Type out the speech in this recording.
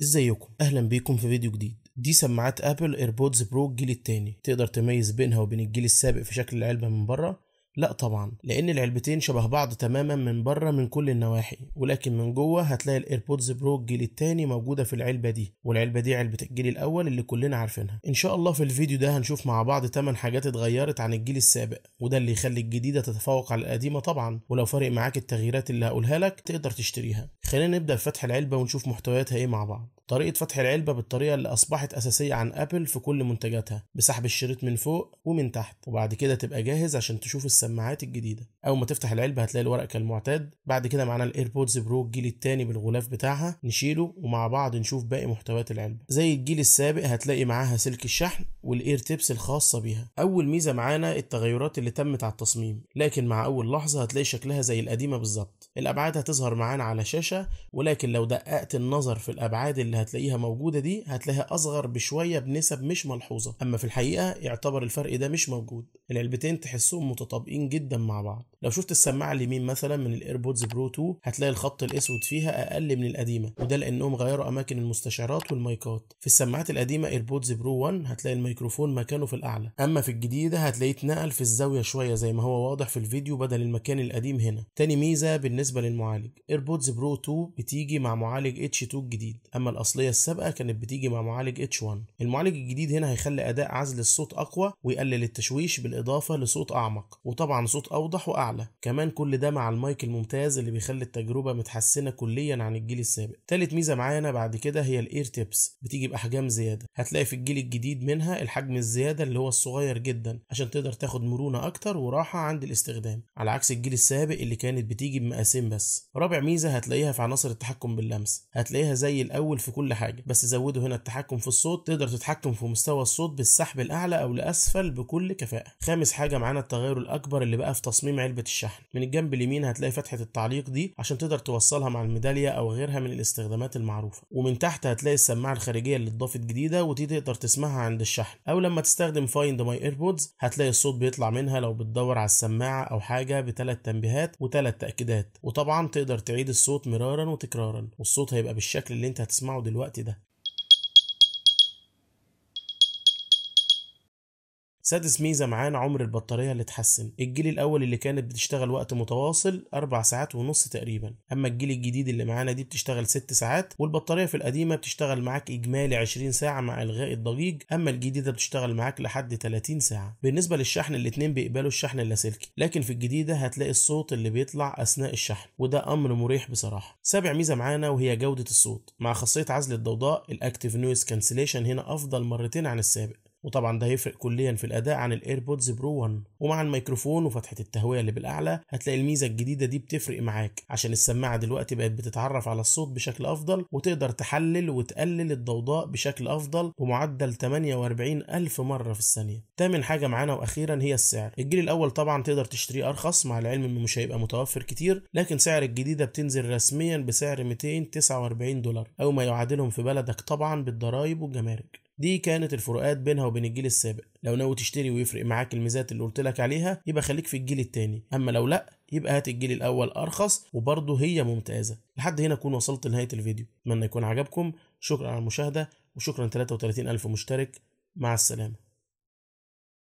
ازيكم؟ اهلا بيكم في فيديو جديد. دي سماعات Apple AirPods Pro الجيل الثاني. تقدر تميز بينها وبين الجيل السابق في شكل العلبة من بره؟ لا طبعا، لان العلبتين شبه بعض تماما من بره من كل النواحي، ولكن من جوه هتلاقي ال AirPods Pro الجيل الثاني موجودة في العلبة دي، والعلبه دي علبة الجيل الاول اللي كلنا عارفينها. ان شاء الله في الفيديو ده هنشوف مع بعض 8 حاجات اتغيرت عن الجيل السابق، وده اللي يخلي الجديدة تتفوق على القديمة طبعا. ولو فارق معاك التغييرات اللي هقولها لك تقدر تشتريها. خلينا نبدا بفتح العلبة ونشوف محتوياتها ايه مع بعض. طريقة فتح العلبة بالطريقة اللي أصبحت أساسية عن أبل في كل منتجاتها، بسحب الشريط من فوق ومن تحت، وبعد كده تبقى جاهز عشان تشوف السماعات الجديدة. أول ما تفتح العلبة هتلاقي الورق كالمعتاد. بعد كده معانا ال AirPods Pro الجيل الثاني بالغلاف بتاعها، نشيله ومع بعض نشوف باقي محتويات العلبة. زي الجيل السابق هتلاقي معاها سلك الشحن وال ear tips الخاصة بيها. أول ميزة معانا التغيرات اللي تمت على التصميم، لكن مع أول لحظة هتلاقي شكلها زي القديمة بالظبط. الأبعاد هتظهر معانا على شاشة، ولكن لو دققت النظر في الأبعاد اللي هتلاقيها موجودة دي هتلاقيها أصغر بشوية بنسب مش ملحوظة، أما في الحقيقة يعتبر الفرق ده مش موجود. العلبتين تحسهم متطابقين جدا مع بعض. لو شفت السماعة اليمين مثلا من ال AirPods Pro 2 هتلاقي الخط الأسود فيها أقل من القديمة، وده لأنهم غيروا أماكن المستشعرات والمايكات. في السماعات القديمة AirPods Pro 1 هتلاقي الميكروفون مكانه في الأعلى، أما في الجديدة هتلاقيه اتنقل في الزاوية شوية زي ما هو واضح في الفيديو بدل المكان القديم هنا. تاني ميزة بالنسبة للمعالج، AirPods Pro 2 بتيجي مع معالج H2 الجديد، أما الأصلية السابقة كانت بتيجي مع معالج H1. المعالج الجديد هنا هيخلي أداء عزل الصوت أقوى ويقلل التشويش، بالإضافة لصوت أعمق وطبعا صوت أوضح وأعلى. كمان كل ده مع المايك الممتاز اللي بيخلي التجربة متحسنة كليا عن الجيل السابق. تالت ميزة معانا بعد كده هي ال ear tips، بتيجي بأحجام زيادة. هتلاقي في الجيل الجديد منها الحجم الزيادة اللي هو الصغير جدا عشان تقدر تاخد مرونة أكتر وراحة عند الاستخدام، على عكس الجيل السابق اللي كانت بتيجي بمقاسين بس. رابع ميزة هتلاقيها في عناصر التحكم باللمس، هتلاقيها زي الأول في كل حاجة، بس زودوا هنا التحكم في الصوت، تقدر تتحكم في مستوى الصوت بالسحب الأعلى أو الأسفل بكل كفاءة. خامس حاجة معانا التغير الأكبر اللي بقى في تصميم علبة الشحن. من الجنب اليمين هتلاقي فتحة التعليق دي عشان تقدر توصلها مع الميدالية أو غيرها من الاستخدامات المعروفة، ومن تحت هتلاقي السماعة الخارجية اللي اتضافت جديدة ودي تقدر تسمعها عند الشحن، أو لما تستخدم Find My AirPods هتلاقي الصوت بيطلع منها لو بتدور على السماعة أو حاجة بثلاث تنبيهات وثلاث تأكيدات، وطبعا تقدر تعيد الصوت مرارا وتكرارا، والصوت هيبقى بالشكل اللي انت هتسمعه دلوقتي ده. سادس ميزة معانا عمر البطارية اللي اتحسن. الجيل الأول اللي كانت بتشتغل وقت متواصل 4 ساعات ونص تقريبا، أما الجيل الجديد اللي معانا دي بتشتغل 6 ساعات، والبطارية في القديمة بتشتغل معاك إجمالي 20 ساعة مع إلغاء الضجيج، أما الجديدة بتشتغل معاك لحد 30 ساعة. بالنسبة للشحن الاتنين بيقبلوا الشحن اللاسلكي، لكن في الجديدة هتلاقي الصوت اللي بيطلع أثناء الشحن، وده أمر مريح بصراحة. سابع ميزة معانا وهي جودة الصوت. مع خاصية عزل الضوضاء ال active noise cancellation هنا أفضل مرتين عن السابق، وطبعا ده هيفرق كليا في الاداء عن ال AirPods Pro 1. ومع الميكروفون وفتحه التهويه اللي بالاعلى هتلاقي الميزة الجديدة دي بتفرق معاك، عشان السماعة دلوقتي بقت بتتعرف على الصوت بشكل افضل، وتقدر تحلل وتقلل الضوضاء بشكل افضل بمعدل 48,000 مرة في الثانية. تامن حاجة معانا واخيرا هي السعر. الجيل الاول طبعا تقدر تشتريه ارخص، مع العلم انه مش هيبقى متوفر كتير، لكن سعر الجديدة بتنزل رسميا بسعر $249 او ما يعادلهم في بلدك طبعا بالضرايب والجمارك. دي كانت الفروقات بينها وبين الجيل السابق. لو ناوي تشتري ويفرق معاك الميزات اللي قلت لك عليها يبقى خليك في الجيل الثاني، اما لو لا يبقى هات الجيل الاول ارخص وبرضه هي ممتازة. لحد هنا اكون وصلت لنهاية الفيديو، اتمنى يكون عجبكم. شكرا على المشاهدة، وشكرا 33,000 مشترك. مع السلامة.